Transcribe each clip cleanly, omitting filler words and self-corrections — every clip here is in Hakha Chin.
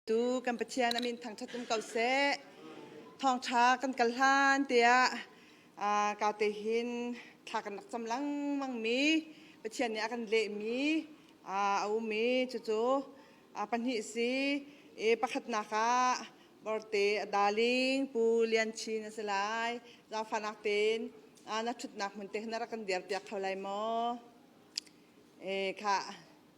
Tu kan Pathian a min thangṭhat um ko seh. Thawngṭha kan kal hlan tiah ka te hin thla kan rak cam lengmang mi Pathian nih a kan lehmi a um i cucu pahnih si. I pakhatnak ah Borte a darling Pu Lian Chin a si lai. Zaangfahnak tein na ṭhutnak hmun te na rak kan dir piak kho lai maw? E kha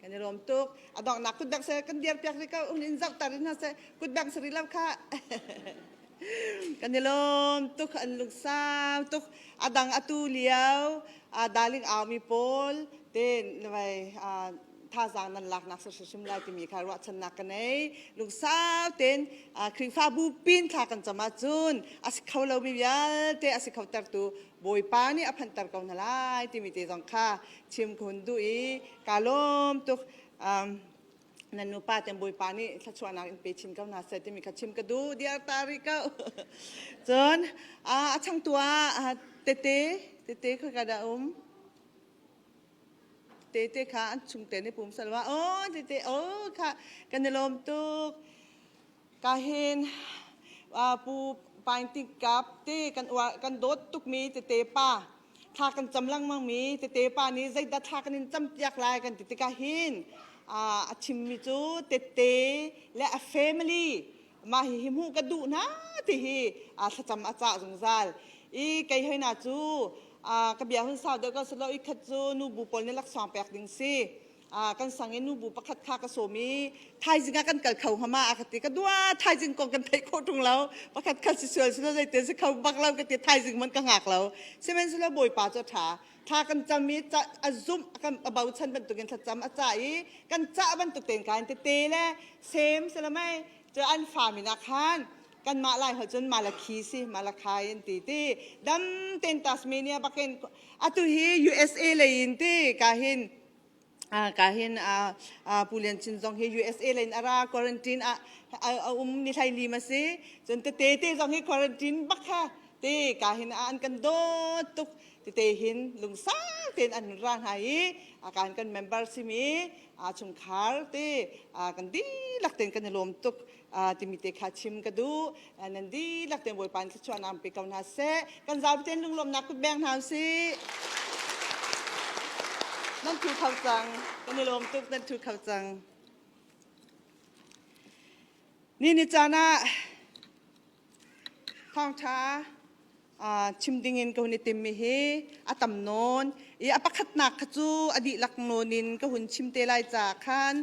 kan i lawm tuk. A donghnak kutbeng se kan dir piak rih ko. Un in zoh tar in hna seh. Kutbeng sari lo kha. Kan i lawm tuk. An lungsau tuk. A dang atu lio a darling au mi pawl ten vai thazaang nan laknak sa hrim lai timi kha ruahchannak ka nei. Lungsau ten Khrihfabu pin thla kan cam ahcun a si kho lomi vialte a si kho tertu Bawipa nih a phanhter ko hna lai timi te zong kha chim ka hun duh i kaa lawm tuk. Nan nupa ten Bawipa nih thluachuahnak in pe chin ko hna seh timi kha chim ka duh diar ta rih ko. Cun a changtu ah tete tete kha ka dah um. Tete kha an chung te nih pum salwa oh tete oh kha kan i lawm tuk. Ka hin Pu Paing Ting Kap te kan uar kan dawt tukmi tete pa thla kan cam lengmang mi tete pa nih zeidah thla kan in cam piak lai kan ti tikah hin a chimmi cu tete le a family mah hi hi hmuh ka duh hna ti hi thlacam a cah zungzal i kei hoi na cu ka bia hun sau deuh ko silo i khat cu nubu pawl nih laksawng pek ding si. Kan sang i nubu pakhat kha ka sawm i thaizing ah kan kal kho hnga ma a ka ti. Ka dua, thaizing kong kan theih khawh ṭung lo, pakhat khat si sual si lo, zeite si kho bak lo ka ti. Thaizing man ka ngak lo. Sihmanhsehlaw Bawipa cu a ṭha. Thla kan cam i a zumh kan a bochan bantukin thlacam a cah i kan cah bantuk tein kain tete le sem salamai cu an fa min ah khan kanmah Lai holh cun Malakhi si, Malakhai an ti ti. Dam ten Tasmania bakin atu hi USA lei in ti ka hin ka hin Pu Lian Chin zong hi USA lei in a ra, quarantine ah a um ni hlei lim a si. Cun tete te zong hi quarantine bak kha te ka hin an kan dawt tuk. Tete hin lungsau tein an ra hna i kan kan member simi chungkhar te kan dihlak tein kan i lawm tuk timi te kha chim ka duh. Nan dihlak tein Bawipa in thluachuahnak pe ko hna seh. Kan zapi tein lunglawmhnak kut beng hna usih. Nan thu kho cang. Kan i lawm tuk. Nan thu kho cang. Ni ni caan ah thawngṭha chim dingin ka hun i timmi hi a tam nawn i a pakhatnak kha cu a dihlak nawn in ka hun chim te lai caah khan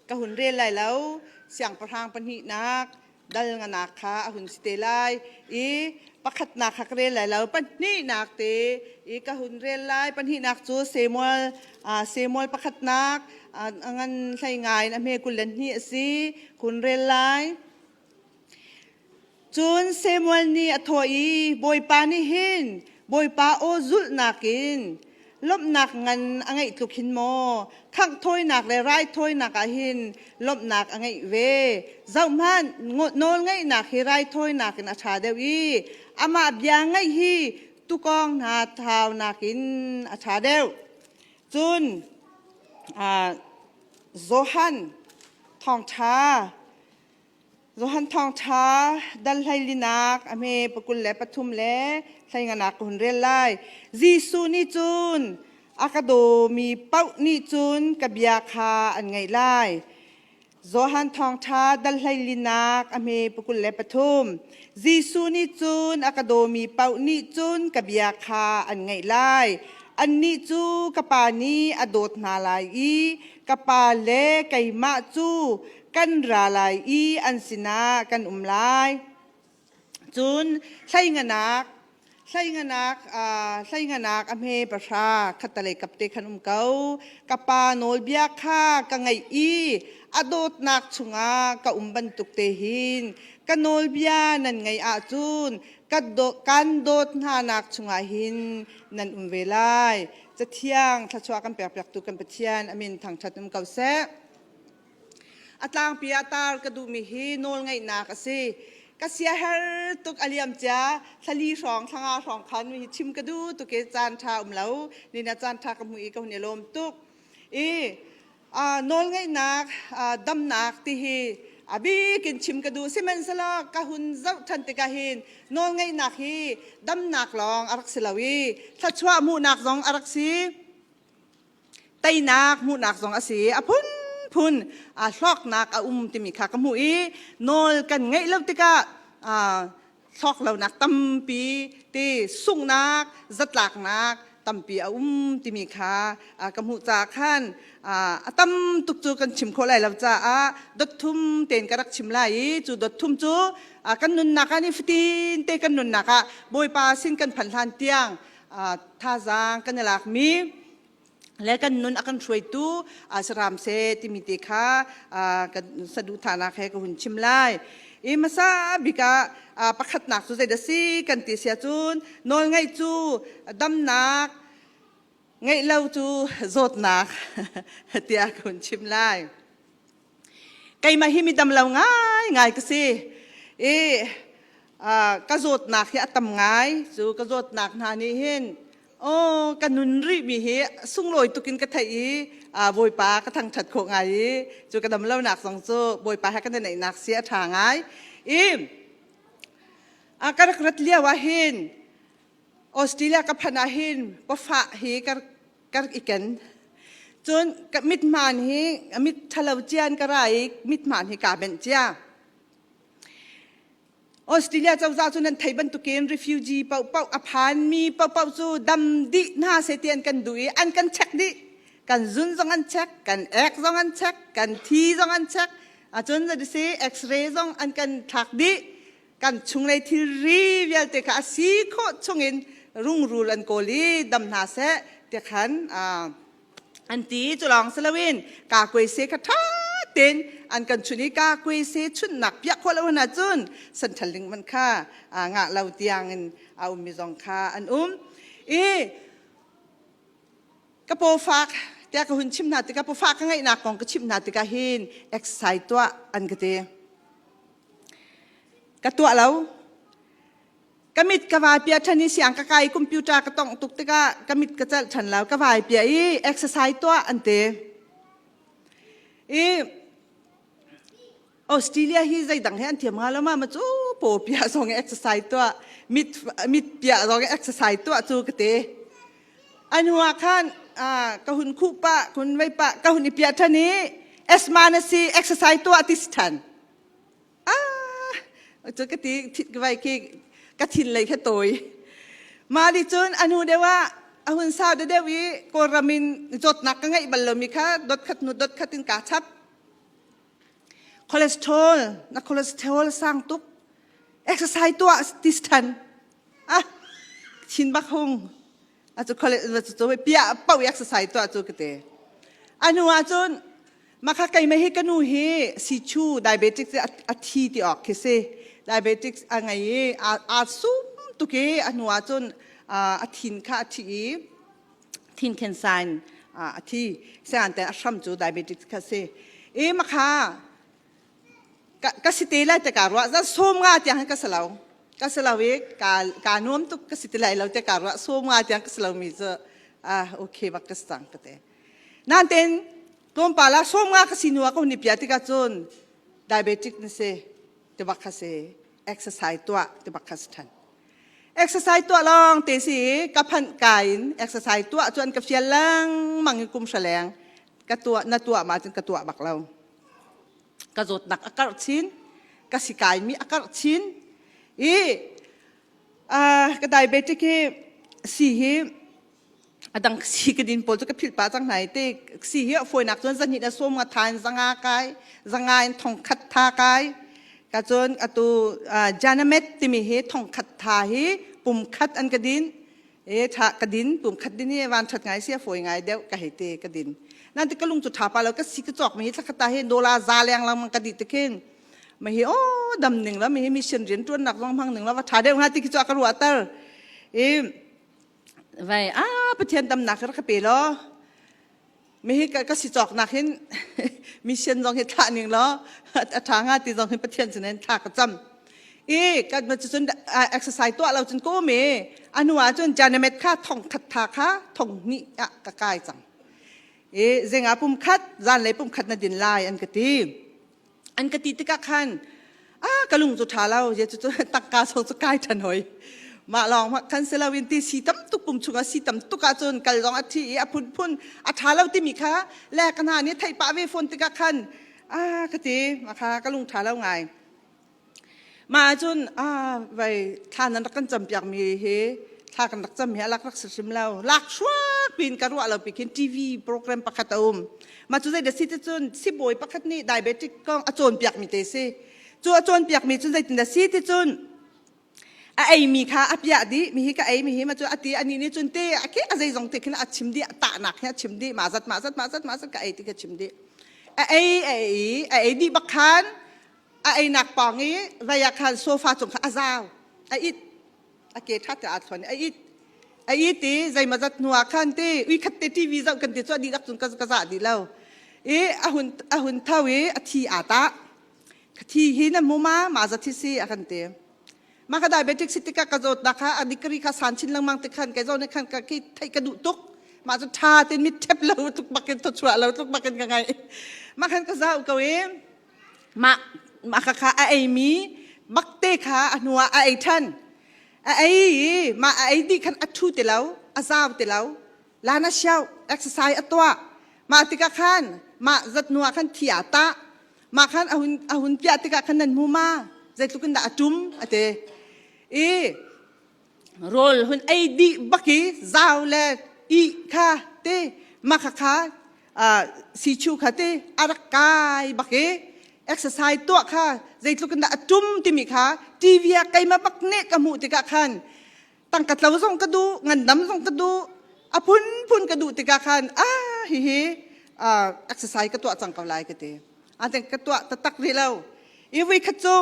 Ka hun rel lai lo. Siangpahrang pahnihnak dal nganak kha a hun si te lai i pakhatnak kha ka rel lai lo. Pahnihnak te i ka hun rel lai. Pahnihnak cu Samuel Samuel pakhatnak a ngan hlei ngai in a hme 22 a si. Hun rel lai. Cun Samuel nih a thawh i, Bawipa nih hin Bawipa aw zulhnak in lawmhnak ngan a ngeih tluk hin maw khangh thawinak le raithawinak ah hin lawmhnak a ngeih ve? Zohhmanh, nawlngeihnak hi raithawinak in a ṭha deuh i amah bia ngaih hi tukawng hna thaunak in a ṭha deuh. Cun Johan Thawngṭha Johan Thawngṭha dal hleilinak a hme pakul le pathum le hleinganak ka hun rel lai. Jesuh nih cun a ka dawmi paoh nih cun ka bia kha an ngaih lai. Johan Thawngṭha dal hleilinak a hme 23. Jesuh nih cun a ka dawmi paoh nih cun ka bia kha an ngaih lai. Annih cu ka Pa nih a dawt hna lai i ka Pa le keimah cu kan ra lai i an sinah kan um lai. Cun hleinganak hleinganak hleinganak a hme pahra khattalei kapte khan um ko. Ka pa nawlbia kha ka ngaih i a dawtnak chungah ka um bantuk te hin ka nawlbia nan ngaih ahcun kan dawt hnanak chungah hin nan um ve lai. Cathiang thluachuah kan pekpiaktu kan Pathian a min thangṭhat um ko seh. A tlangpi ah tar ka duhmi hi nawlngaihnak a si. Ka siaherh tuk. A liam cia thlali hrawng thlanga hrawng khan hi chim ka duh tuk i caan ṭha um lo. Nina caan ṭha ka hmu i ka hun i lawm tuk. I Nawlngeihnak damnak ti hi a bik in chim ka duh. Sihmanhsehlaw ka hun zoh ṭhan tikah hin nawlngeihnak hi damnak lawng a rak si lo i thluachuah hmuhnak zong a rak si. Teinak hmuhnak zong a si. A phunphun hlawknak a um timi kha ka hmuh i nawl kan ngeih lo tikah hlawk lonak tampi ti sunghnak zatlaknak tampi a um timi kha ka hmuh caah khan a tam tuk cu kan chim khawh lai lo caah dot thum tein ka rak chim lai i cu dot thum cu kan nunnak ah nifatin te kan nunnak ah Bawipa sin kan phanh hlan tiang thazaang kan i lakmi le kan nun a kan hruaitu saram seh timi te kha kan saduhthahnak he ka hun chim lai. I hmasa bik ah pakhatnak cu zeidah si kan ti sia cun nawlngaih cu damnak ngeih lo cu zawtnak tiah ka hun chim lai. Keimah hi mi dam lo ngaingai ka si. I ka zawtnak hi a tam ngai. Cu ka zawtnak hna nih hin aw ka nun rihmi hi sunglawi tukin ka theih i Bawipa ka thangṭhat khawh ngai i cu ka dam lonak zong cu Bawipa he kan i neihnak si a ṭha ngai. I ka rak rat lio ah hin Australia ka phanh ah hin pawfah hi ka ka rak i ken. Cun ka mithmaan hi mit ṭhalo cian ka ra i mithmaan hi kaa benh cia. Australia cozah cu nan thei bantukin refugee paohpaoh a phanmi paohpaoh cu dam dih hna seh ti an kan duh i an kan check dih. Kan zun zong an check, kan ek zong an check, kan thi zong an check. Acun si x-ray zong an kan thlak dih. Kan chunglei thilri vialte kha a si khawh chungin rungrul an kawl i dam hna seh ti khan an ti. Cu lawng si loin kakuaise kha ṭha tein an kan chunh i kakuaise chunhnak piah khawh lo hna cun sanṭhal ding man kha ngah lo tiangin a ummi zong kha an um. I ka pawfak tiah ka hun chim hna tikah pawfak ka ngeihnak kong ka chimh hna tikah hin exercise tuah an ka ti. Ka tuah lo. Ka mit ka vai pia ṭhan i siang ka kai computer ka tongh tuk tikah ka mit ka celh ṭhan lo. Ka vai pia i exercise tuah an ti. I Australia hi zeidang he an thiam hnga lo ma ma cu paw pia zong exercise tuah mit mit pia zong exercise tuah cu ka ti. Anu ah khan ka hun khuh pah kun vei pah ka hun i pia ṭhan i asthma na si exercise tuah ti si ṭhan. Ah, cu ka ti ka vai khi ka thin lei kha tawi. Mah nih cun a hnu deuh ah a hun sau deuh i Kawlram in zawtnak ka ngeih bal lomi kha dot khat hnu dot khat in kaa chap. Cholesterol, na cholesterol sang tuk. Exercise tuah ti than. Ah, thin bak hung. A cu cholesterol pia pau exercise tuah cu ka ti. A hnu ah cun Mah kha keimah hi ka nu hi sichu diabetic a thi ti awk khi si. Diabetic a ngei i aa sum tuk i a hnu ah cun a thin kha a thi i thin cancer in a thi. Sian a hram cu diabetic kha si. I mah kha ka si te lai te ka ruah zan sawm nga tiang hin ka si lo. Ka si lo i ka nuam tuk ka si ti lai lo te ka ruah sawm nga tiang ka si lomi cu ah okay bak ka si cang ka ti. Nain tlawmpal ah sawm nga ka si hnu ah ka hun i piah tikah cun diabetic na si ti bak kha si exercise tuah ti bak kha si ṭhan. Exercise tuah lawng te si ka phanh ka in exercise tuah cu an ka fial lengmang i kum hra leng ka tuah na tuah ma cun ka tuah bak lo. Ka zawtnak a karh chin, ka si kaimi a karh chin i ka diabetic hi si hi a dang si ka din pawl cu ka philh pah cang hna i te si hi a fawinak cun zahnih le sawm nga tha in zanga kai zanga in thong khat tha kai ka cun atu Janamet timi hi thong khat tha hi pum khat an ka din e tha ka din pum khat din hi van that ngai si a fawi ngai deuh ka hei te ka din nan ti ka lung cu tha pa lo ka si ka cawk mi hi thlakhat ta hi dola za leng lang ka di te khin ma hi o dam ning la mi hi mission rian tuan nak zong hmang ning la va tha deuh nga ti khi chu ka ruah tar i Vai a Pathian damnak rak ka pe law mi hi ka si cawknak hin mission zong hi thlah ning law a ṭha nga ti zong hin Pathian sin thla ka cam i kan cun exercise tuah lo cun ko me anu ah cun Janamet kha thong khat tha kha thong hnih ah ka kai cang. I zingah pum khat, zanlei pum khat na din lai an ka ti. An ka ti tikah khan ah ka lung cu ṭha lo je cu tangka song cu kai ṭhan hoi. Mah lawng mah khan si loin ti si tam tuk pum chungah si tam tuk ahcun kal zong a thi i a phunphun a ṭha lo timi kha le ka hna nih theih pah ve fawn tikah khan ah ka ti mah kha ka lung ṭha lo ngai. Mah ahcun vai thla nan rak kan campiakmi hi thla kan rak cam hi a lak rak si hrim lo. Lak hruak piin ka ruah lo pi khin TV program pakhat a um. Mah cu zei dah si ti cun sibawi pakhat nih diabetic kong a cawnpiakmi te si. Cu a cawnpiakmi cun zeitin dah si ti cun a eimi kha a piah dih mi hi ka ei mi hi ma cu a ti ani nih cun te a ke a zeizong te khin a chim dih a tahnak hi a chim dih ma zat ma zat ma zat ma zat ka ei ti kha chim dih a ei a ei a ei dih bak khan a einak pawng i vai ah khan sofa cung kha a zau a it a ke ṭha te aa thluan i a it a it i zeimawzat hnu ah khan ti ui khat te TV zoh kan ti cu a dihlak cun ka ka zah dih lo i a hun a hun tho i a thi aa tah ka thi hi na hmu ma ma za thi si a kan ti ma ka diabetic si tikah ka zawtnak kha a degree kha san chin lengmang ti khan kei zawn khan ka ki theih ka duh tuk mah cu ṭha ten mit ṭhep lo tluk bakin thawchuah lo tluk bakin ka ngai mah khan ka zau ko i Mah mah kha a eimi bakte kha a hnuah a ei ṭhan. A ei i mah a ei dih khan a ṭhu ti lo, a zau ti lo. Lana siau exercise a tuah. Mah tikah khan mah zat hnuah khan thi aa tah. Mah khan a hun a hun piah tikah khan nan hmu ma? Zeitluk in dah a ṭum a ti. I rawl hun ei dih bak i zau le ih kha te mah kha kha sichu kha te a rak kai bak i exercise tuah kha zeitluk in dah a tum timi kha TV ah keimah bak nih ka hmuh tikah khan tangka tlo zong ka duh ngandam zong ka duh a phunphun ka duh tikah khan ah hihi exercise ka tuah cang ko lai ka ti a ka tuah taktak rih lo i voi khat cu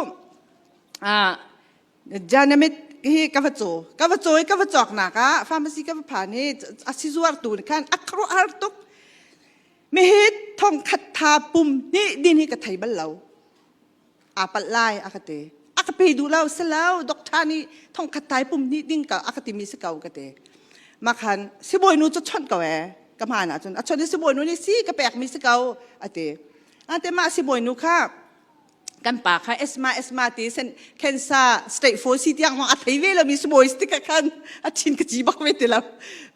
Janamit hi ka va caw ka va caw i ka va cawknak ah pharmacy ka va phan i a sizuartu nih khan a khuaruahhar tuk mi hi thong khat tha pum hnih din hi ka thei bal lo aa palh lai a ka ti a ka pe duh lo si lo doctor nih thong khat thai pum hnih ding ka a ka timi si ko ka ti makhan sibawi nu cu chawnh ko ee ka hmaan ahcun a chawnh i sibawi nu nih si ka pek mi si ko a ti ate mah sibawi nu kha Kan pa kha asthma asthma ti sen cancer stage 4 si tiang a thei ve lomi sibawi si tikah khan a thin ka ci bak ve ti lo.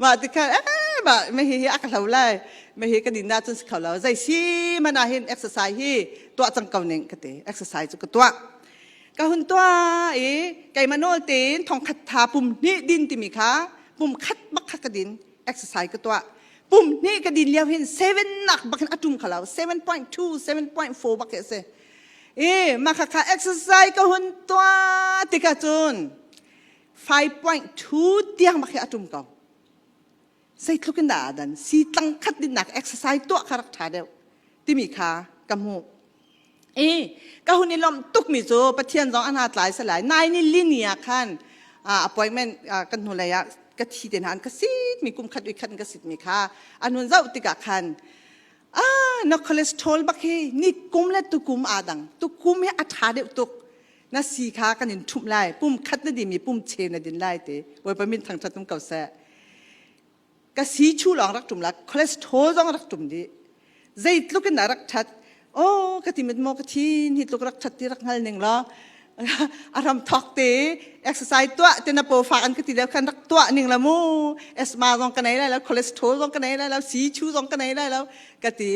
Mah tikhan eh mah me hi hi a ka hlo lai. Me hi ka din na cun si kho lo. Zei si mana hin exercise hi tuah cang ko ning ka ti. Exercise cu ka tuah. Ka hun tuah i keimah nawl tein thongkhat tha pum hnih din timi kha pum khat bak kha ka din. Exercise ka tuah. Pum hnih ka din lio hin 7 nak bak hin a tum kha lo. 7.2 7.4 bak hi a si. I mah kha kha exercise ka hun tuah tikah cun 5.2 tiang bak hi a tum ko. Zeitluk in dah aa dan? Si tlang khat dinnak exercise tuah kha rak ṭha deuh timi kha ka hmuh. I ka hun i lawmh tukmi cu Pathian zong an ha tlai salai. Nai ni lini ah khan appointment kan hnulei ah ka thi te hna an ka sitmi kum khat ui khat in ka sitmi kha an hun zoh tikah khan ah na cholesterol bak hi ni kum le tukum aa dang tukum hi a ṭha deuh tuk na si kha kan in ṭhumh lai pum khat na dimi pum che na din lai te Bawipa min thangṭhat um ko seh Ka si chu lawng rak ṭum la cholesterol zong rak ṭum dih zeitluk in dah rak ṭhat oh ka ti mit maw ka thin hi tluk rak ṭhat ti rak hngal ning law a ram thawk te exercise tuah te na paw fak an ka ti leo khan rak tuah ning la mu asthma zong ka nei lai lo cholesterol zong ka nei lai lo si chu zong ka nei lai lo ka ti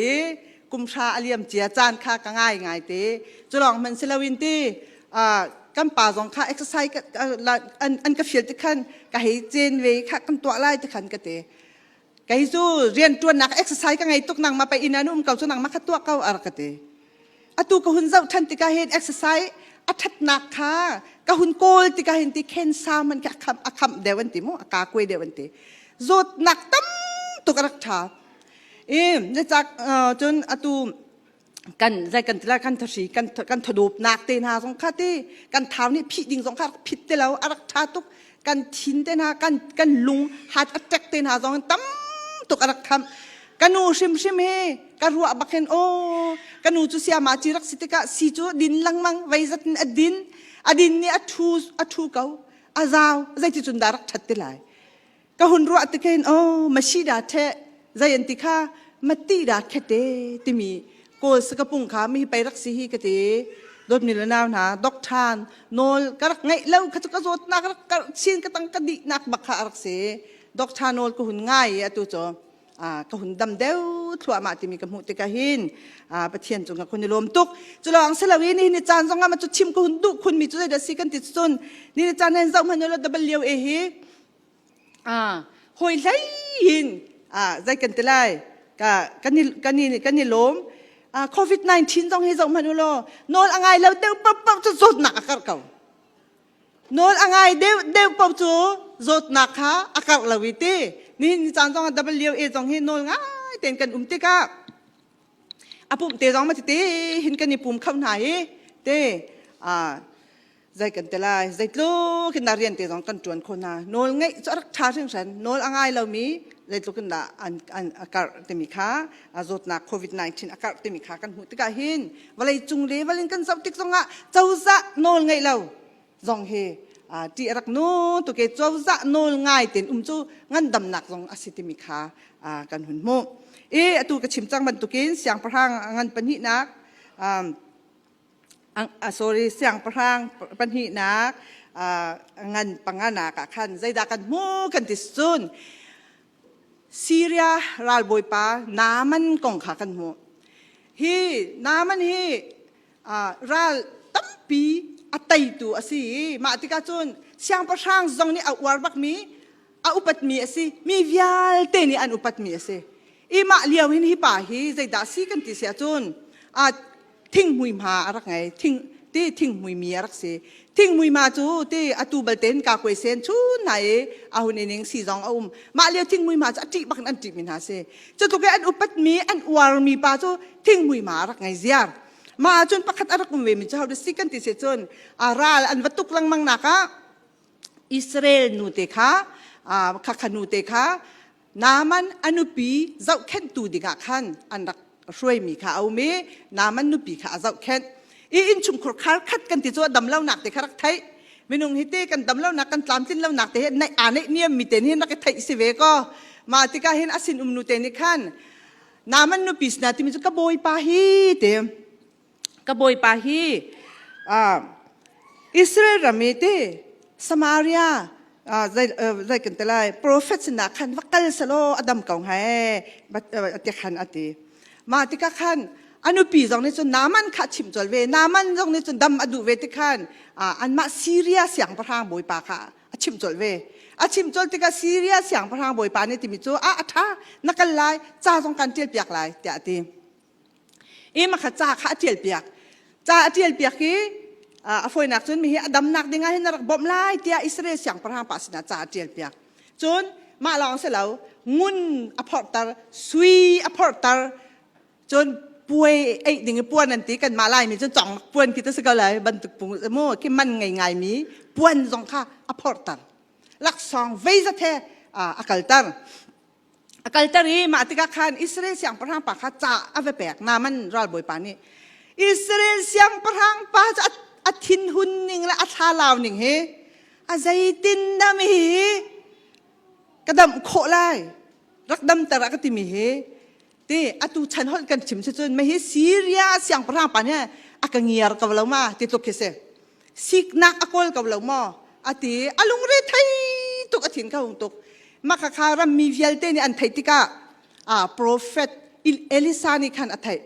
kum hra a liam cia caan kha ka ngai ngai te culong hman si loin ti kan pa zong kha exercise an ka fial ti khan ka hei cen ve kha kan tuah lai ti khan ka ti kei cu rian tuannak exercise ka ngei tuk nang ma pa inn an um ko cu nang ma kha tuah ko ar ka ti atu ka hun zoh than tikah hin exercise a thatnak kha ka hun kawl tikah hin ti cancer man ka kham a kham deuh an ti mu a ka kuai deuh an ti zawtnak tam tuk a rak tha i na cak cun atu kan zai kan tila kan thahri kan kan thadawpnak te hna zong kha ti kan thau nih phih ding zong kha rak phit te lo a rak tha tuk kan thin te hna kan kan lung heart attack te hna zong tam tuk a rak tham ka nu hrimhrim hi ka ruah bak hin aw ka nu cu siama ci rak si tikah si cu din lengmang vei zat in a din a din nih a thu a thu ko a zau zeiti cun dah rak that ti lai ka hun ruah tikhin oh mashida the zai an ti kha. Mati da khete timi kawl sakapung kha mi pei rak si hi ka ti. Dawtmi le nau hna, doctor nawl ka rak ngeih lo kha cu ka zawtnak rak karh chin ka tang ka dihnak bak kha a rak si. Doctor nawl ka hun ngai i atu cu ka hun dam deuh thluahmah timi ka hmuh tikah hin Pathian cung ka kun i lawm tuk. Cu lawng si lo i nihin ni caan zong ah cu chim ka hun duh khun mi cu zeidah si kan ti cun ni ni caan hen zoh hmanh lo double lio e hi hawi hlei hin zei kan ti lai ka kan i kan i kan i lawm. COVID-19 zong hi zoh hmanh u law nawl a ngai lo deuh paoh cu zawtnak a karh ko. Nawl a ngai deuh deuh paoh cu zawtnak kha a karh lo i ti. Nihin ni caan zong ah WA zong hi nawl ngai tein kan um tikah a pumh te zong ma tete hin kan i pum kho hna hi te zei kan te lai zeitluk in dah rian te zong kan ṭuan kho hna. Nawl ngeih cu a rak ṭha hringhran. Nawl a ngai lomi zeitluk in dah an an a karh timi kha zawtnak COVID-19 a karh timi kha kan hmuh tikah hin vawlei cung level in kan zoh tik zongah cozah nawl ngeih lo zong hi ṭih a rak nu tuke cozah nawl ngai ten um cu ngandamnak zong a si timi kha kan hun hmuh. I atu ka chim cang bantukin siangpahrang ngan pahnihnak, sorry, siangpahrang pahnihnak ngan panganak ah khan zeidah kan hmu kan ti cun Syria ralbawipa Naaman kong kha kan hmuh. Hi Naaman hi ral tampi a teitu a si i mah tikah cun siangpahrang zong nih a uar bakmi, a upatmi a si. Mi vialte nih an upatmi a si. I mah lio hin hi pa hi zeidah si kan ti si ahcun thinghmui hma a rak ngei. Thing ti thinghmui mi a rak si. Thinghmui ma cu ti atu balte ka kuai sen chun na i a hun ining si zong a um. Mah lio thinghmui ma cu a ṭih bak in an ṭih mi hna si. Cu tluk i an upat mi, an uar mi pa cu thinghmui ma a rak ngei ziar. Ma cun pakhat a rak um ve mi cu ho si kan ti si cun a ral an va tuk lengmang nak ah Israel nu te kha, kha nu te kha Naaman a nupi zohkhenhtu dingah khan an rak hruaimi kha a um i Naaman nupi kha a zohkhenh. I innchungkhur khar khat kan ti cu a damlonak te kha rak theih. Minung hi te kan damlonak, kan tlamtlin lonak te hi naih aa neih niam mi te nih rak i theih si ve kaw. Mah tikah hin a sin um nu te nih khan Naaman nupi sinah timi cu ka bawipa hi te ka bawipa hi Israel ram i ti Samaria zei kan ti lai prophet sinah khan va kal selaw a dam ko hnga e ti khan a ti. Mah tikah khan a nupi zong nih cun Naaman kha a chimh colh ve. Naaman zong nih cun dam a duh ve ti khan anmah Syria siangpahrang bawipa kha a chimh colh ve. A chimh colh tikah Syria siangpahrang bawipa nih timi cu a a ṭha, na kal lai, ca zong kan ṭial piak lai tiah a ti. Ima kha ca kha a ṭial piak. Ca a ṭial piak i a fawinak cun mihi a damnak dingah hin na rak bawmh lai tiah Israel siangpahrang pa sinah ca a ṭial piak. Cun mah lawng si lo, ngun a phorhter, sui a phorhter, cun puai eih ding i puan an ti. Kanmah Laimi cun cong puan khi ta si ko lai bantuk pung mu khi man ngei ngaimi puan zong kha a phorhter. Laksawng veizat he a kalter. A kalter i mah tikah khan Israel siangpahrang pa kha ca a va pek. Naaman ralbawipa nih Israel siangpahrang pa cu a thinhun ning le a thlalau ning hi a zeitin dah mi hi ka damh khawh lai, rak damter a ka timi hi ti atu chan holh kan chim si cun mah hi Syria siangpahrang pa nih a ka ngiar ko lo ma ti tluk khi si. Siknak a kawl ko lo maw a ti. A lungre thei tuk, a thin kha hung tuk. Mah kha rammi vialte nih an theih tikah prophet Elisa nih khan a theih.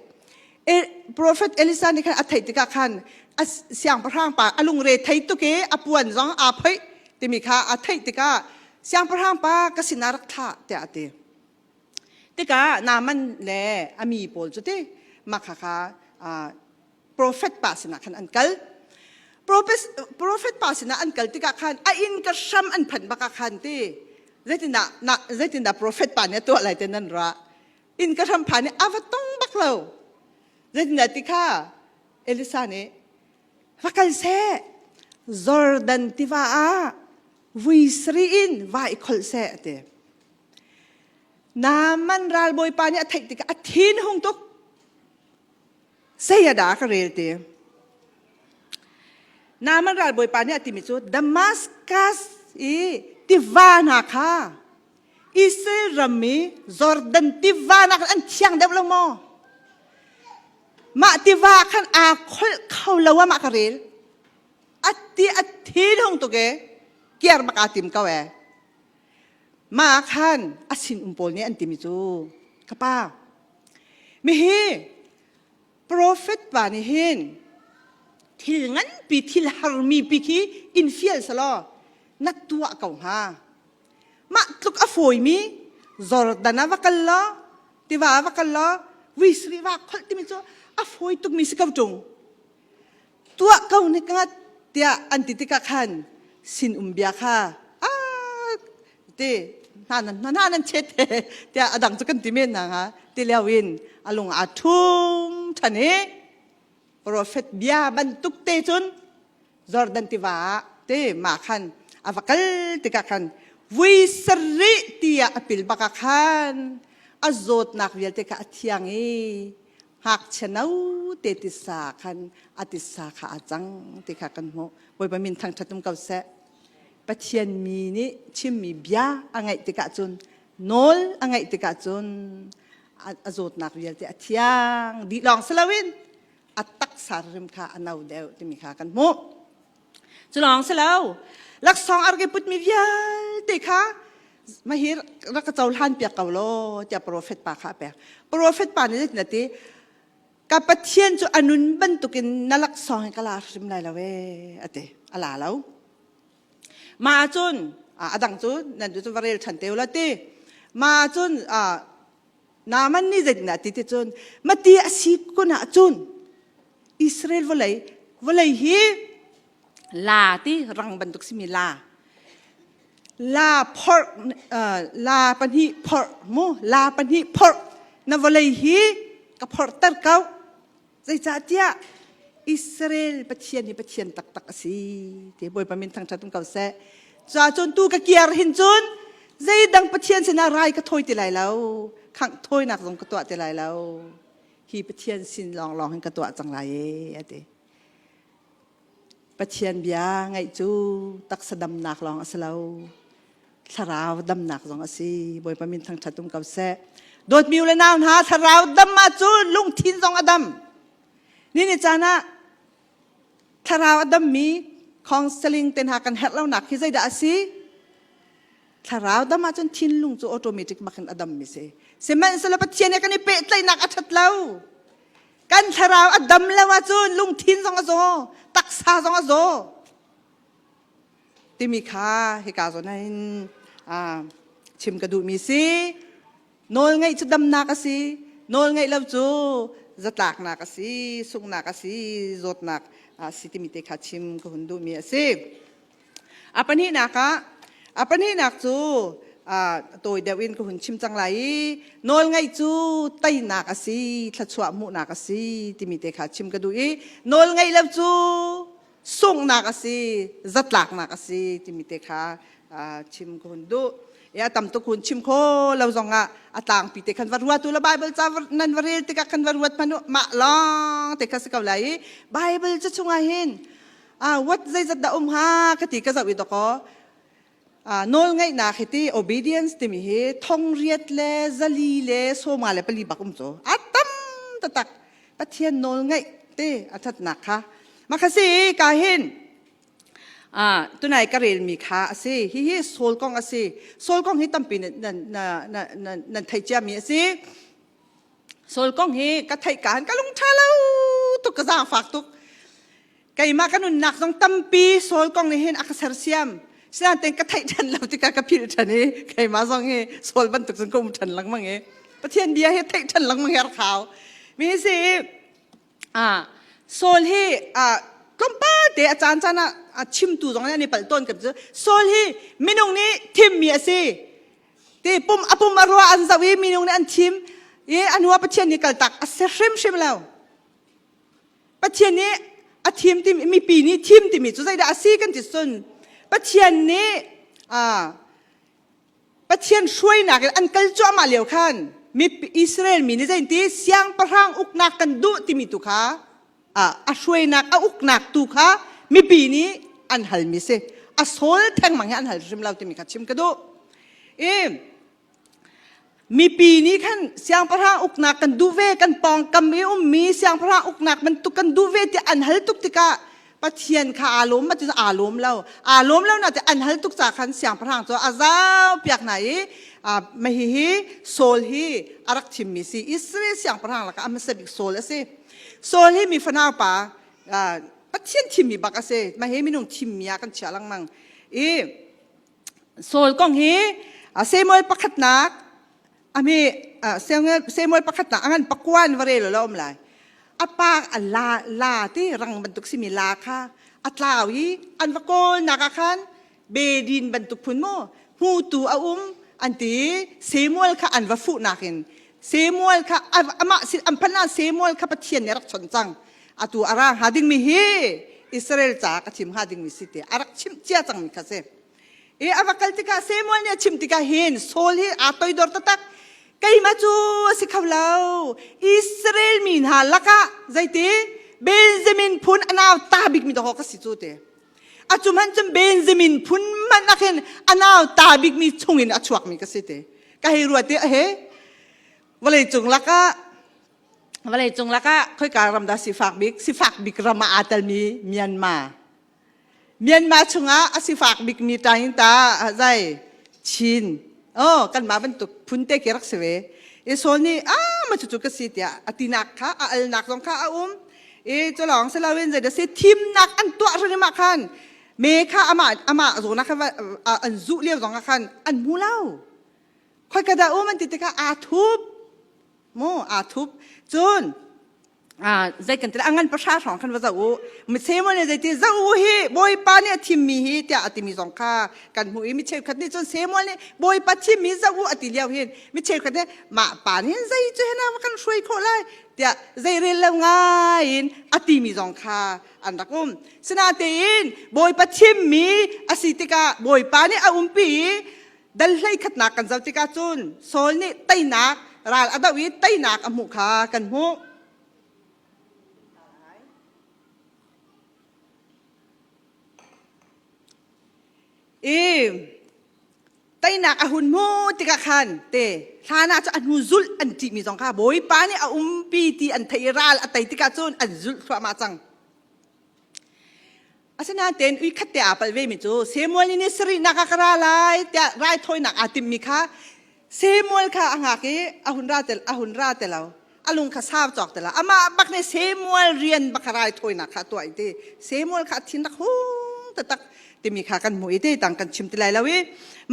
Prophet Elisa nih khan a theih tikah khan a siangpahrang pa a lungre thei tuk i a puan zong aa phoih timi kha a theih tikah siangpahrang pa ka sinah rak thlah tiah a ti. Tikah Naaman le a mi pawl cu ti mah kha kha Profet pa sinah khan an kal. Profet pa sinah an kal tikah khan a inn ka hram an phanh bak ah khan ti zeitindah na zeitindah profet pa nih a tuah lai te nan ra inn ka hram phan i a va tong bak lo. Zeitindah ti kha Elisa nih va kal seh, Jordan tiva ah vui sarih in va i kholh seh a ti. Naaman ralbawipa nih a theih tikah a thin hung tuk. Zei a dah ka rel ti? Naaman ralbawipa nih a timi cu Damascus i tiva hna kha Israel ram i Jordan tiva nak an thiang deuh lo maw? Mah tiva khan aa kholh kho lo ah mah ka rel. A ti a thin hung tuk e. Kiar bak aa tim ko e. Mah khan a sin um pawl nih an timi cu ka pa mihi profet pa nih hin thil nganpi thil harmi pi khi in fial selaw na tuah ko hnga. Mah tluk a fawimi Jordan ah va kal law tiva ah va kal law vui va kholh timi cu a fawi tukmi si ko ṭung. Tuah ko ne ka tiah an ti tikah khan sin um bia kha a ti hna nan hna nan chet tiah a dang cu kan ti men na nga ti lio in a lung aa ṭhum ṭhan i profet bia bantuk te cun Jordan tiva ah te mah khan a va kal tikah khan vui sarih tiah a pil bak ah khan a zawtnak vialte kha a thiang i ngakchia no te tisa khan a tisa kha a cang ti kha kan hmuh. Bawipa min thangṭhat um ko seh. Pathian mi nih chimmi bia a ngaih tikah cun nawl a ngaih tikah cun a zawtnak vialte a thiang dih lawng si loin a taksa rim kha a no deuh timi kha kan hmuh. Cu lawng si lo, laksawng a rak i putmi vialte kha mahi rak ka cohlan piak ko law tiah profet pa kha a pek. Profet pa nih zeitin a ti? Ka Pathian cu a nun bantukin na laksawng hi ka la hrim lai lo ee a ti. A la lo. Mah ahcun a dang cu nan cu va rel ṭhan te u la ti. Mah ahcun Naaman nih zeitindah ti ti cun mati a si kun ahcun Israel vawlei vawlei hi la ti rang bantuk simi la la phorh la pahnih phorh mu la pahnih phorh na vawlei hi ka phorhter ko Zeicahtiah Israel Pathian hi Pathian taktak a si ti Bawipa min thangṭhat um ko seh. Cuahcun tu ka kiar hin cun zeidang Pathian sinah rai ka thawi ti lai lo, khangh thawinak zong ka tuah ti lai lo. Hi Pathian sin lawnglawng hin ka tuah cang lai e, a ti. Pathian bia ngaih cu taksa damnak lawng a si lo. Thlarau damnak zong a si. Bawipa min thangṭhat um ko seh. Dawtmi u le nau hna, thlarau dam ahcun lungthin zong a dam. Ni ni caan ah thlarau a dammi counseling te hna kan herh lonak hi zeidah a si? Thlarau dam ahcun thinlung cu automatic bakin a dammi si. Sihmanhsehlaw Pathian he kan i pehtlaihnak a ṭhat lo. Kan thlarau a dam lo ahcun lungthin zong a zaw, taksa zong a zaw. Timi kha hika zawn hin chim ka duhmi si. Nawl ngeih cu damnak a si. Nawl ngeih lo cu zatlaknak a si, sunghnak a si, zawtnak a si timi te kha chim ka hun duhmi a si. A pahnihnak ah a pahnihnak cu tawi deuh in ka hun chim cang lai i nawlngaih cu teinak a si, thluachuah hmuhnak a si timi te kha chim ka duh i nawlngaih lo cu sunghnak a si, zatlaknak a si timi te kha chim ka hun duh. Ya tam tuk hun chim kho lo zong ah a tlangpi te khan va ruat u la Bible ca nan va rel tikah khan va ruat hmanh u mah lawng te kha si ko lai i Bible cu chungah hin ah what zeizat dah um ha ka ti ka zoh i dawkaw nawl ngeihnak hi ti obedience timi hi thong riat le zali le sawma le pali bak um cu a tam taktak Pathian nawl ngeih te a thatnak kha mah kha si ka hin tunai ka relmi kha a si hihi Saul kong a si Saul kong hi tampi nan nan nan theih ciami a si Saul kong hi ka theih ka han ka lung ṭha lo tuk ka zaangfak tuk Keimah ka nunnak zong tampi Saul kong nih hin a ka sersiam. Sinain ka theih ṭhan lo tikah ka philh ṭhan i keimah zong hi Saul bantuk cun ka um ṭhan lengmang i Pathian bia hi theih ṭhan lengmang hi a rak hau. Mi hi si ah Saul hi tlawmpal te a caan caan ah a chimtu zong nih an i palh tawn ka cu Saul hi minung nih thimmi a si. Ti pum a pum a rua an zoh i minung nih an thim i a hnu ah Pathian nih kaltak a si hrimhrim lo. Pathian nih a thim timi mipi nih thim timi cu zeidah a si kan ti cun Pathian nih Pathian hruainak in an kal cuahmah lio khan mi Israel mi nih zei ti siangpahrang uknak kan duh timi tu kha a hruainak a uknak tu kha mipi nih an halmi si a sawl thengmang hi an hal hrim lo timi kha chim ka duh i. Mipi nih khan siangpahrang uknak kan duh ve, kan pawngkam i ummi siangpahrang uknak bantuk kan duh ve tiah an hal tuk tikah Pathian kha aa lawm ma ti aa lawm lo. Aa lawm lo na ti an hal tuk ca khan siangpahrang cu a zau piak hna i mah hihi Saul hi a rak thimmi si. Israel siangpahrang lakah a hmasa bik Saul a si. Saul hi mi fanau pa Pathian thimmi bak a si. Mah hi minung thimmi ah kan chiah lengmang. I Saul kong hi Samuel pakhatnak ami Samuel pakhatnak a ngan pakuan va rel lo um lai. A pa a la la ti rang bantuk simi la kha a tlau i an va kawl nak ah khan bedin bantuk phun mu hmutu a um an ti Samuel kha an va fuh nakin Samuel kha amah sin an phan Samuel kha Pathian nih a rak chawnh cang atu a ra hnga dingmi hi Israel ca ka chim hnga dingmi si ti a rak chimh cia cangmi kha si i a va kal tikah Samuel nih a chim tikah hin Saul hi aa toidor taktak keimah cu a si kho lo Israel mi hna lakah zeiti Benjamin phun a nau ta bikmi dawh ka si cu te a cu hmanh cun Benjamin phun hmanh ah khin a nau ta bikmi chungin a chuakmi ka si te ka hei ruat i he vawlei cung lakah vawleicung lakah khoika ram dah sifak bik sifak bik ram ah aa telmi Myanmar Myanmar chungah a sifak bikmi tain ta zai Chin oh kanmah bantuk phun te khi rak si ve i Saul nih ah ma cucu ka si tiah a tinak kha a alnak zong kha a um i culawng si loin zeidah si thimnak an tuah hrim ah khan me kha amah amah zawn ah khan an zuh lio zong ah khan an hmu lo khoika dah um an ti tikah aa thup mu aa thup cun zei kan ti a ngan pahra hrawng khan va zoh u mi Samuel nih zeiti zoh u hi Bawipa nih a thimmi hi tiah a timi zong kha kan hmuh i mi cheukhat nih cun Samuel nih Bawipa thimmi zoh u a ti lio hin mi cheukhat nih mah pa nih zei cu hen ah kan hruai khawh lai tiah zei rel lo ngai in a timi zong kha an rak um sinatein Bawipa thimmi a si tikah Bawipa nih a umpi i Dal hlei khatnak kan zoh tikah cun Saul nih teinak ral a doh i teinak a hmuh kha kan hmuh. I teinak a hun hmu tikah khan te hlan ah cu a hnu zulh an ṭihmi zong kha Bawipa nih a umpi ti an theih i ral a tei tikah cun an zulh thluahmah cang. Asinain ui khat te aa palh vemi cu Samuel nih ni sarihnak ah ka ra lai tiah raithawinak aa timhmi kha Samuel kha a ngak i a hun ra te a hun ra te lo. A lung kha sau cawk te lo. Amah bak nih Samuel rian bak kha raithawinak kha a tuah i ti Samuel kha a thin rak hung taktak timi kha kan hmuh i ti tang kan chim ti lai lo i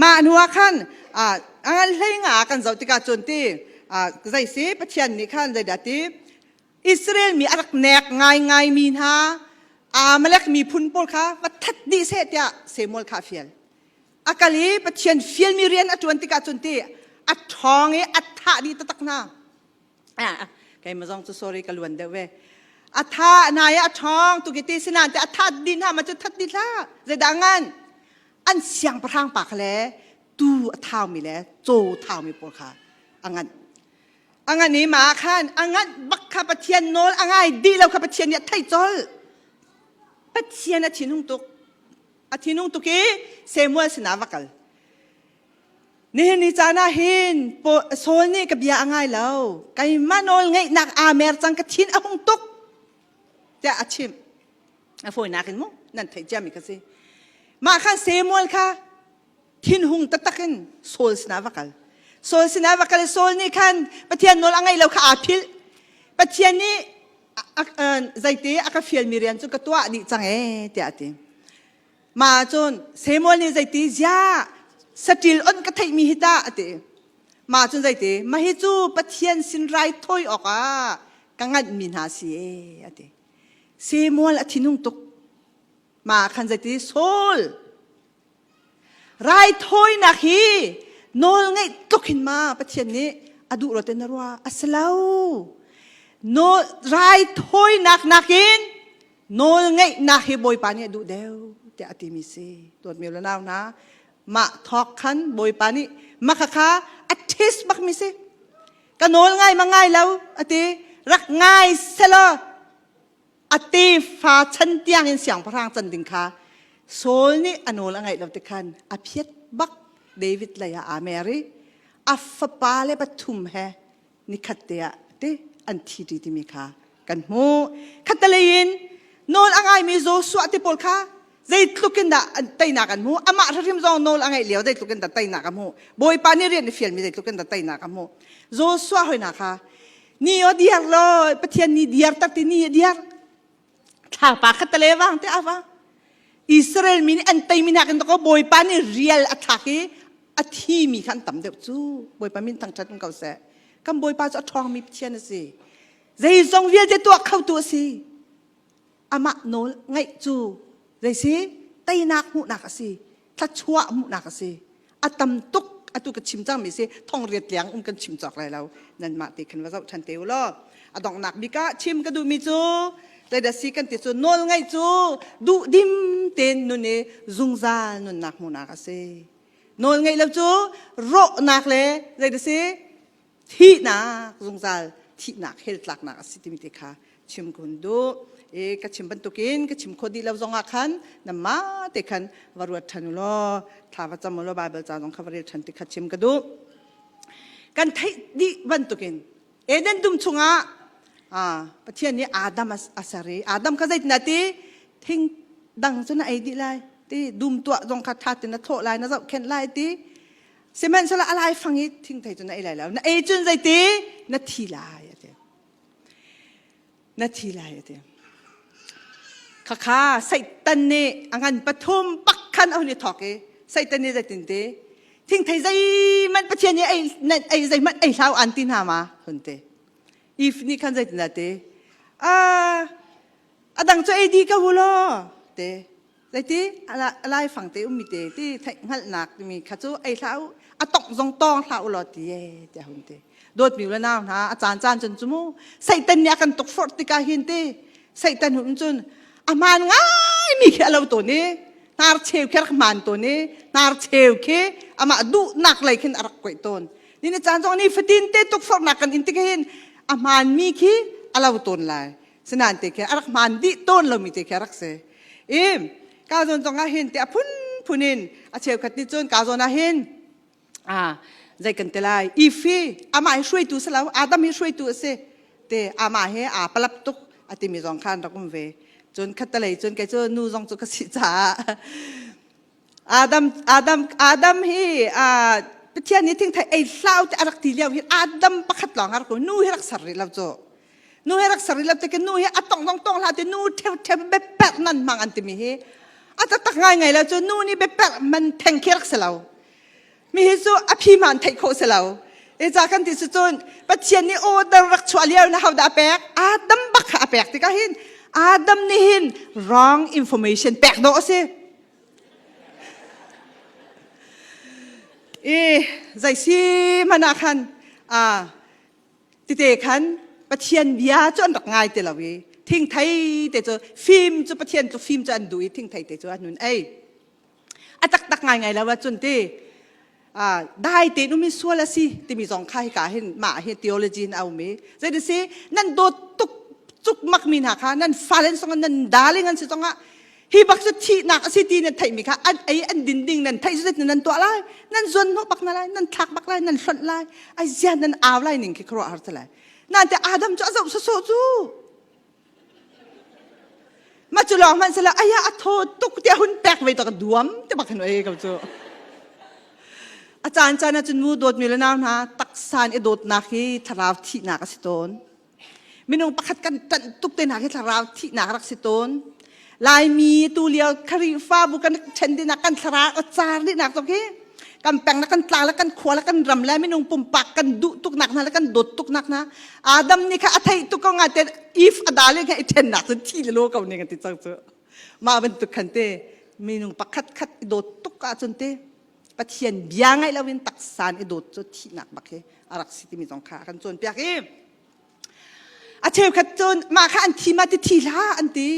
mah hnu ah khan a ngan hlei nga kan zoh tikah cun ti zei si Pathian nih khan zeidah ti Israel mi a rak nek ngaingaimi hna Amalek miphun pawl kha va that dih seh tiah Samuel kha a fial. A kal i Pathian fialmi rian a ṭuan tikah cun ti a ṭhawng i a thah dih taktak hna. Keimah zong cu sorry ka luan deuh ve. A thah hna i a ṭhawng tuk i ti sinain ti a that dih hna ma cu that dih hlah. Zeidah ngan? An siangpahrang pa kha le tuu a thaumi le caw thaumi pawl kha a nganh. A ngan i mah ah khan a nganh bak kha Pathian nawl a ngai dih lo kha Pathian nih a theih colh. Pathian a thinhung tuk. A thinhung tuk i Samuel sinah va kal. Nihin ni caan ah hin Saul nih ka bia a ngai lo. Keimah nawl ngeihnak aa mer cang ka thin a hung tuk tiah a chimh. A fawinak in mu nan theih ciami kha si. Mah khan Samuel kha thinhung taktak in Saul sinah va kal. Saul sinah va kal Saul nih khan Pathian nawl a ngaih lo kha aa philh. Pathian nih zeite a ka fialmi rian cu ka tuah dih cang ee tiah a ti. Mah cun Samuel nih zeiti ziah saṭil on ka theihmi hi tah a ti. Mah cun zeiti mah hi cu Pathian sin raithawi awkah ka nganhmi hna si ee a ti. Samuel a thinhung tuk. Mah khan zeiti Saul Raithawinak hi nawlngeih tluk hin ma Pathian nih a duh lo te na ruah? A si lo. Nawl, raithawinak nakin nawlngeihnak hi Bawipa nih a duh deuh tiah a timi si. Dawtmi le nau hna, mah thawk khan Bawipa nih maka kha a test bakmi si. Ka nawl ngai ma ngai lo a ti. Rak ngai selaw a tefa chan tiangin siangpahrang can ding kha Saul nih a nawl a ngaih lo ti khan a phiat bak David lei ah aa mer i. A fapa le pathum he nikhat te ah te an thi ṭi timi kha kan hmuh. Khattelei in nawl a ngaimi Joshua te pawl kha zeitluk in dah teinak an hmuh. Amah hrimhrim zong nawl a ngaih lio zeitluk in dah teinak a hmuh. Bawipa nih rian i fialmi zeitluk in dah teinak a hmuh. Joshua hoina kha ni o diar lo Pathian ni diar tak ti ni diar thlapa kha tale wang te awa Israel mi nih an teimi nakin ko Bawipa nih rial a thlak i a thimi kha an tam deuh cu Bawipa min thangṭhat in ko seh kan Bawipa cu a ṭhawngmi Pathian a si zeizong vialte tuah khotu a si amah nawl ngaih cu zei si teinak hmuhnak a si thluachuah hmuhnak a si a tam tuk atu ka chim cangmi si thong riat liang um kan chim cawk lai lo nanmah te khan va zoh ṭhan te u law a donghnak bik ah chim ka duhmi cu zeidah si kan ti cu nawl ngaih cu duhdim tein nun i zungzal nunnak hmuhnak a si nawl ngaih lo cu rawhnak le zeidah si thihnak zungzal thihnak hell tlaknak a si timi te kha chim ka hun duh i ka chim bantukin ka chim khawh dih lo zongah khan namah te khan va ruat ṭhan u law thla va cam u law Bible ca zong kha va rel ṭhan ti kha chim ka duh kan theih dih bantukin Eden dum chungah Pathian nih Adam a ser i Adam kha zeitin ti thing dang cu na ei dih lai ti dum tuah zong kha ṭha tein na thlawh lai na zohkhenh lai ti Sihmanhsehlaw a laifang i thingthei cu na ei lai lo. Na ei cun zeiti? Na thi lai a ti. Na thi lai a ti. Khakha Satan nih a ngan pathum pak khan a hun i thawk i Satan nih zeitin ti? Thingthei zeihmanh Pathian nih ei ei zeihmanh ei hlau an ti hna ma? Hun ti. Eve nih khan zeitin dah ti? A dang cu ei di ka hu law te. Zeiti a laifang te ummi te ti theih hngalhnak timi kha cu ei hlah u a tongh zong tawng hlah u law ti e tiah hun ti dawtmi le nau hna a caan caan cun cu mu Satan nih a kan tukforh tikah hin ti Satan hun cun a hmaan ngaimi khi a lo tawn i hnar cheu khi a rak hmaan tawn i hnar cheu khi amah duhnak lei khin a rak kuaih tawn ni ni caan zong ni fatin te tukforhnak kan in tikah hin a hmaanmi khi a lo tawn lai Sinain te khi a rak hmaan dih tawn lomi te khi a rak si. I ka zawn zong ah hin te a phunphun in a cheukhat nih cun ka zawn ah hin ah zei kan ti lai ifi amah hi hruaitu si lo Adam hi hruaitu a si te amah he aa palap tuk a timi zong khan rak um ve cun khattelei cun kei cu nu zong cu ka si caah Adam Adam Adam hi Pathian nih thingthei ei hlau te a rak ti lio hi Adam pakhat lawng a rak nu hi rak ser rih lo cu nu hi rak ser rih lo te nu hi a tong dong tong hlah te nu theu theu biaperh nan hmang an timi hi a taktak ngai ngai lo cu nu nih biaperh man theng khi rak si lo mi hi cu a phi man theih khawh si lo e ca kan ti cu cun Pathian nih order rak chuah lio na ho dah a pek Adam bak kha a pek tikah hin Adam nih hin wrong information pek dawh a si I zei si hmanh ah khan tite khan Pathian bia cu an rak ngai ti lo i thingthei te cu fim cu Pathian cu fim cu an duh i thingthei te cu an hun ei. A taktak ngaingai lo ahcun ti dai tein um i sual a si timi zong kha hika hin mah hi theology in a um i zei si nan dawt tuk cukmak mi hna kha nan fale song nan darling an si zongah hi bak cu thihnak a si ti nan theihmi kha an ei an din ding nan theih cu nan tuah lai nan zuan hnawh bak na lai nan thlak bak lai nan hlonh lai ai zia nan au lai ning khi khuaruah har lai nan te Adam cu a zoh sawsawh cu ma cu lawng hmanh sila aya a thaw tuk tiah hun pek ve to ka duam te bak hin ei ko cu a caan caan ah cun mu dawtmi le nau hna taksan i dawtnak hi thlarau thihnak a si tawn Minung pakhat kan ṭanh tuk te hna khi thlarau thihnak rak si tawn. Laimi tu lio Khrihfabu kan ṭhen dihnak kan thlarau a car dihnak zong hi kan peng le kan tlang le kan khua le kan ram le minung pumpak kan duh tuknak hna le kan dawt tuknak hna Adam nih kha a theih tuk ko nga te if a dale kha i ṭhennak cu thi le lo ko ning an ti cang cu mah bantuk khan te minung pakhat khat i dawt tuk ahcun te Pathian bia ngaih loin taksan i dawt cu thihnak bak hi a rak si timi zong kha a kan cawnpiak i a cheukhat cun mah kha an thi ma ti thi hlah an ti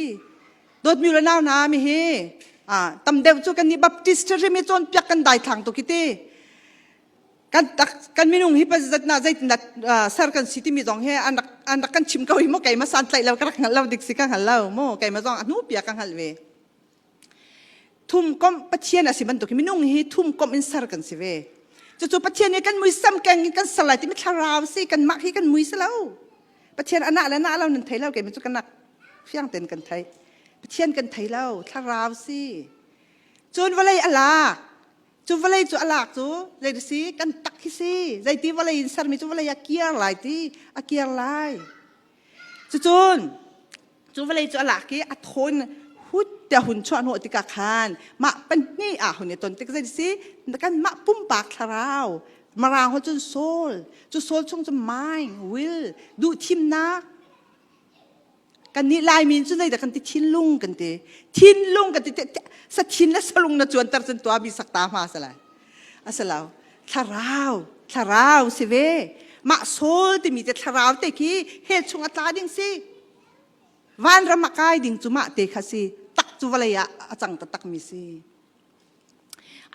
dawtmi le nau hna mi hi tam deuh cu kan nih Baptist hrim i cawnpiak kan daithlang tuk hi ti kan tak kan minung hi pazat na zeitin ser kan si timi zong hi an rak an rak kan chim ko hi mo keima san tlaih lo ka rak hngal lo dik si ka hngal lo mo keima zong a hnu pia ka hngal ve Thumkomh Pathian a si bantuk minung hi thumkomh in ser kan si ve. Cucu Pathian nih kan muisam keng in kan ser lai timi thlarau si kanmah hi kan mui si lo. Pathian anah le nah lo nan thei lo keimah cu kanak fiang tein kan thei. Pathian kan thei lo thlarau si. Cun vawlei a lak. Cu vawlei cu a lak cu zei si kan tak hi si. Zeiti vawlei in sermi cu vawlei a kiar lai ti a kiar lai. Cucun cu vawlei cu a lak i a thawn hut tiah hun chuah hnawh tikah khan mah pahnih ah hun i ton tik zei si kan mah pumpak thlarau Mirang holh cun soul cu soul chung cu mind will duh thimnak kan nih Laimi cu zeidah kan ti thinlung kan ti thinlung kan ti sa thin le salung na cuanter cun tua bi sakta hma salai asalo thlarau thlarau si ve mah soul timi te thlarau te khi hell chung a tla ding si vanram a kai ding cu mah te kha si tak cu vawlei ah a cang taktak mi si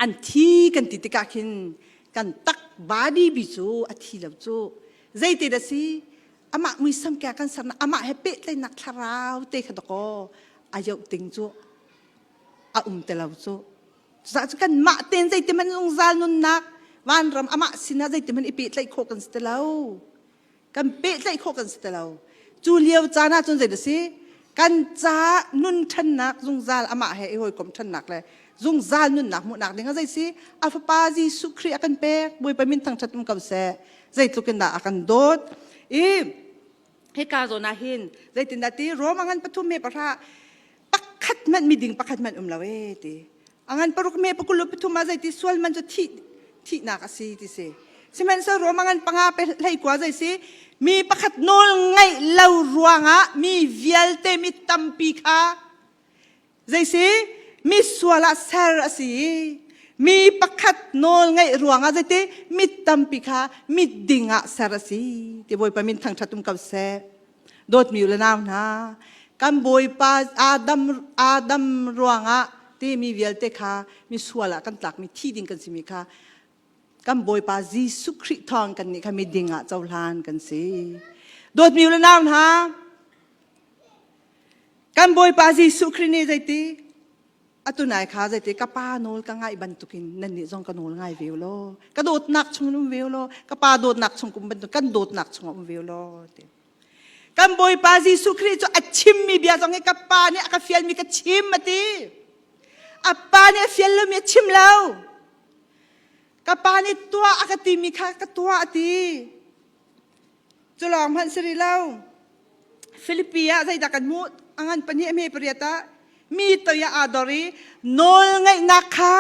an thi kan ti tikah khin kan tak body bi cu a thi lo cu zeite da si amah muisam kya kan serna amah he pehtlaihnak thlarau te kha dakaw a yoh ting cu a um te lo cu Cucaah cu kanmah tein zeitihmanh zungzal nunnak vanram amah sinah zeitihmanh i pehtlaih khawh kan si ti lo. Kan pehtlaih khawh kan si ti lo. Cu lio caan ah cun zei a si? Kan ca nun ṭhannak zungzal amah he i hawikom ṭhannak le zungzal nunnak hmuhnak ding ah zei si? A fapa Jesuh Khrih a kan pek. Bawipa min thangṭhat um ko seh. Zeitluk in dah a kan dawt. I hika zawn ah hin zeitindah ti Rome a ngan pathum me pahra pakhat hmanh miding pakhat hmanh um lo e ti a ngan paruk me pakul pathum ah zeiti sual man cu thih thihnak a si ti si sihmanhsehlaw Rome a ngan panga pe hlei kua zei si mi pakhat nawl ngaih lo ruangah mi vialte mi tampi kha zei si mi sual ah ser a si mi pakhat nawl ngaih ruangah zeiti mi tampi kha mi ding ah ser a si ti Bawipa min thangṭhat um ko seh Dawtmi u le nau hna, kan Bawipa Adam, Adam ruangah timi vialte kha misual ah kan tlakmi thi ding kan simi kha kan Bawipa Jesuh Khrih thawng kan nih kha miding ah cohlan kan si. Dawtmi u le nau hna, kan Bawipa Jesuh Khrih nih zeiti atu nai kha zeiti ka pa nawl ka ngaih bantukin nannih zong ka nawl ngai ve law ka dawtnak chung um ve law ka pa dawtnak chung kum bantuk kan dawtnak chung um ve law ti kan bawipa Jesuh Khrih cu a chimmi bia zong hi ka pa nih a ka fialmi ka chim a ti a pa nih a fial lomi a chim lo ka pa nih tuah a ka timi kha ka tuah a ti Cu lawng hmanh si rih lo. Filipi ah zeidah kan hmuh? A ngan pahnih a hme pariat ah mi toi ah aa dor i nawl ngeihnak kha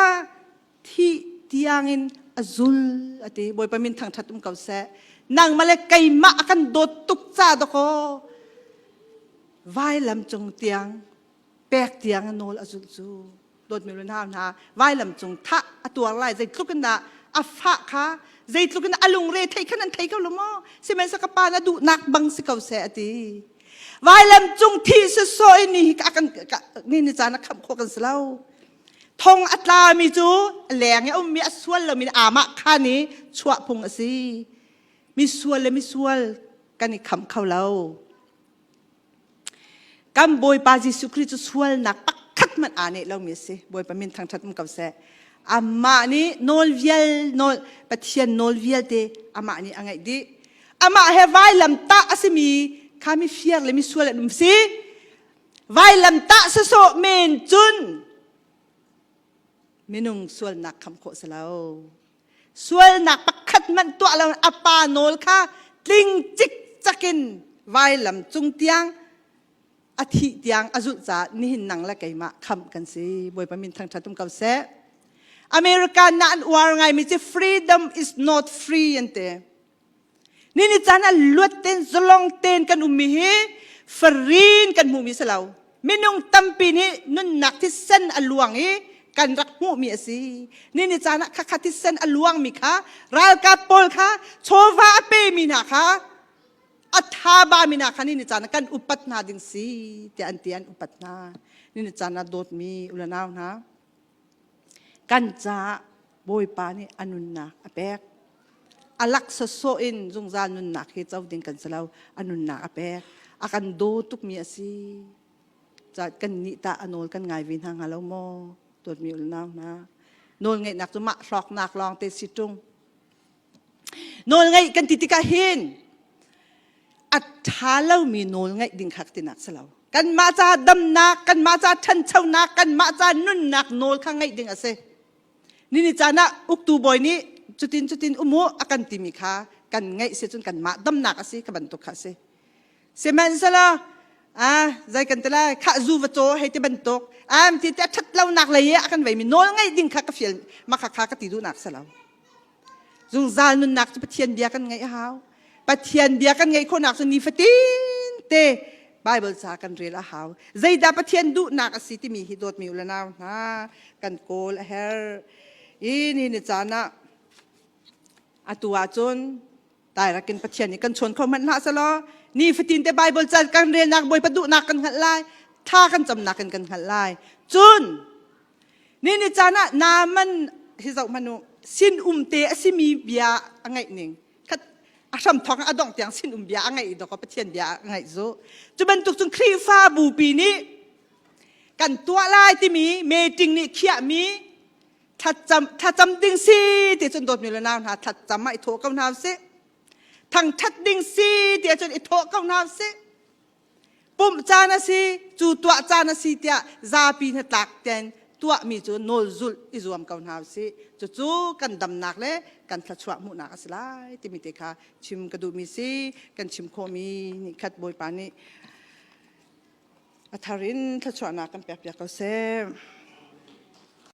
thih tiangin a zul a ti. Bawipa min thangṭhat um ko seh. Nangmah le keimah a kan dawt tuk ca dakaw vailam cung tiang pek tiang a nawl a zulh cu. Dawtmi lu hna hna vailam cung thah a tuar lai zeitluk in dah a fah kha zeitluk in a lungre thei khan an thei ko lo maw sihmanhsehlaw ka pa na duhnak bang si ko seh a ti vailam cung thi sawsawh in ni hi a kan ni ni caan a khamh khawh kan si lo thong a tlami cu leng i a ummi a sual lomi amah khan i chuah phung a si misual le misual kan i khamh kho lo Kan Bawipa Jesuh Khrih cu sualnak pakhat hmanh aa neh lomi a si. Bawipa min thangṭhat um ko seh. Amah nih nawl vial nawl Pathian nawl vialte amah nih a ngaih dih. Amah he vailam tah a simi kha mi fiar le mi sual an um si. Vailam tah sawsawh men cun minung sualnak kham khawh si lo. Sualnak pakhat hmanh tuah lo a pa nawl kha tling cikcak in vailam cung tiang a thih tiang a zulh caah nihin nang le keimah khamh kan si. Bawipa min thangṭhat um ko seh. America na an uar ngaimi cu freedom is not free an ti. Nini caan ah luat tein zalong tein kan ummi hi farin kan hmuhmi si lo. Minung tampi nih nunnak thisen a luang i kan rak hmuhmi a si. Nini caan ah khakha thisen a luangmi kha ralkap pawl kha chawva a pemi hna kha a thaba mi hna kha nini caan ah kan upat hna ding si tiah an ti an upat hna. Nini caan ah dawtmi ulanau hna Kan caah Bawipa nih a nunnak a pek. A lak sawsawh in zungzal nunnak hi co ding kan si lo. A nunnak a pek. A kan daw tukmi a si. Ca kan nih tah a nawl kan ngai ve hna hnga lo maw? Dawtmi unau hna. Nawl ngeihnak cu mah hlawknak lawng te si ṭung. Nawl ngaih kan ti tikah hin a ṭha lomi nawl ngaih ding kha tinak si lo. Kanmah ca damnak, kanmah ca ṭhanchonak, kanmah ca nunnak nawl kha ngaih ding a si. Nini caan ah uktu bawi nih cutin cutin umu a kan timi kha kan ngaih si cun kanmah damnak a si ka bantuk kha a si. Sihmanhsehlaw ah zei kan ti lai khah zu va caw hei ti bantuk am ti te ṭhat lonak lei i a kan veimi nawl ngaih ding kha ka fial makha kha ka ti duhnak si lo. Zungzal nunnak cu Pathian bia kan ngaih a hau. Pathian bia kan ngaih khawhnak cu nifatin te Bible ca kan rel a hau. Zeidah Pathian duhnak a si timi hi dawtmi u le nau hna kan kawl a herh. I ni ni caan ah atu ahcun tairakin Pathian nih kan chawn kho hmanh hlah selaw nifatin te Bible ca kan relnak Bawipa duhnak kan hngalh lai tha kan camnak in kan hngalh lai. Cun Ni ni caan ah Naaman hi zoh hmanh u sin um te a simi bia a ngaih ning khat a hram thawk a dongh tiang sin um bia a ngaih dawk Pathian bia a ngaih zu cu bantuk cun Khrihfa bupi nih kan tuah lai timi meeting nih khiahmi thlacam thlacam ding si ti cun dawtmi le nau hna thlacam ah i thawh ko hna usih thangthat ding si ti cun i thawh ko hna usih Pumh caan a si, cu tuah caan a si tiah zapi hnatlak ten tuahmi cu nawl zulh i zuam ko hna usih. Cucu kan damnak le kan thluachuah hmuhnak a si lai timi te kha chim ka duhmi si. Kan chim khawhmi nih khat Bawipa nih a thar in thluachuahnak kan pekpiak ko seh.